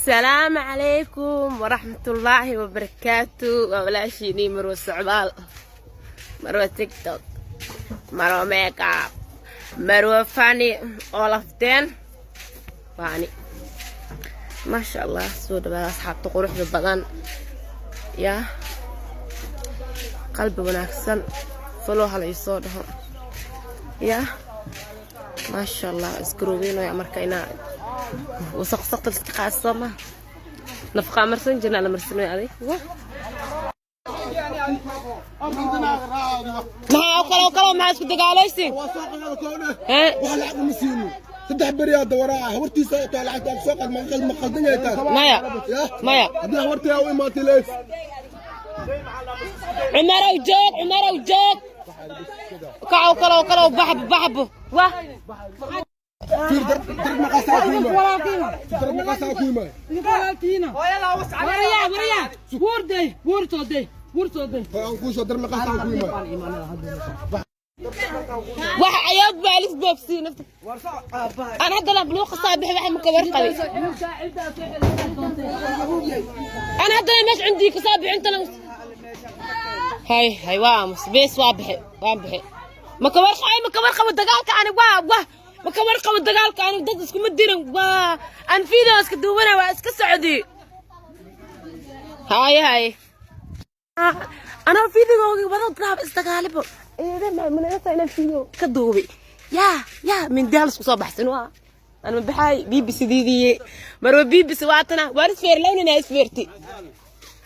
Asalaamu calaykum waraxmatullaahi wabarakaatu. Waa walaashiinii Marwa Socdaal, Marwa TikTok, Marwa makeup, Marwa funny, all of them. Waani maasha Allah. Soo dhawaada asxaabta quruxda badan. Yaa qalbi wanaagsan, follow hala isoo dhaho. Yaa maasha Allah, isgaroobeynaya marka inaa wasaq wasaqta iska qaas soo ma nafaqaa marsan jirna la marsanayo aday. Maxaa kalo kalo, maxaa isku dagaalaysi? Wax lacag uma siino. 3 beriyaa dawaraa habartiisa oo taa lacagta soo qaad. Ma qaldan yahay taas? Maya. Ya. Maya. Haddii habartii u imaatay leys. Cumarow joog, Cumarow joog, kacow kalow kalow, baxbo baxbo wah. Fiir, darb maqaasaa ku imaay, darb maqaasaa ku imaay. Waraya, waraya, buurday, buurtooday, buurtooday. Aan kuu soo darb maqaasaa ku imaay. Wax ayaad baa lis boobsii nafta. Aan haddana buluuqa saabix wax ma ka warqabi. Ana haddana meesha cindii ka saabix intana. Hay hay, waa aamus bees, waa bixe, waa bixe. Ma ka warqabay, ma ka warqabo dagaalka ani. Waa ma ka warqabo dagaalka ani, dad iskuma dirin. Waa aan video iska duubana, waa iska socdi. Haye haye, anaa videogoogi wada daab isdagaalibo eede maamunaysa inaan video ka duubay. Yaa mindaal isku soo baxsan. Waa ana ma baxaay BBC diidiye marwa BBC waatana waan isfeer lawnina isfeerti.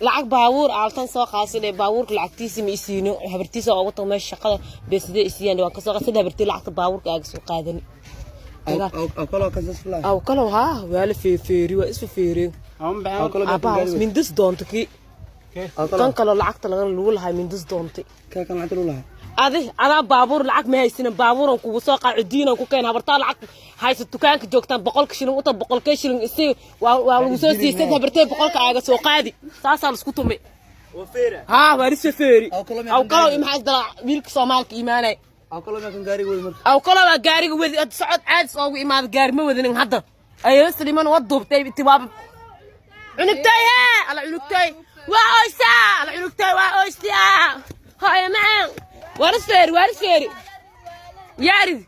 Lacag baabuur aaltan soo qaasin baabuurka lacagtiisa ma isiino. Habartiisa ugu tago meesha shaqada beesidee isiiyaan, waan kasoo qaad. Habartii lacagta baabuurka aaga soo qaadani aw kalow. Haa, waa la feefeeri, waa isfeefeereen. Aabbaha mindis doonta kii kan kaloo lacagta laga lagu lahay mindis doontay. Adi adaa baabuur lacag ma haysina, baabuuran kugu soo qaaco, diinan ku keen. Habartaa lacag haysa, dukaanka joogtaan, 100-ka shilin uta, 100-kee shilin isi waa lagu soo siisay. Habartee 100-ka aaga soo qaadi, saasaa laisku tumay. Haa, waa lisfeefeeri. Aw kalow iyo maxaa isdalaa wiilka Soomaalka imaanay. Aw kalow waa gaariga wadi. Hadda socod caadis oogu imaada, gaari ma wadanin hadda. Ayo saliman waa duubtay tiwaaba. Cunugtay hee, ala cunugtay waa oysaa, ala cunugtay waa oysaa. Hooyo macaan, waa lisfeeri, waa lisfeeri yaarid.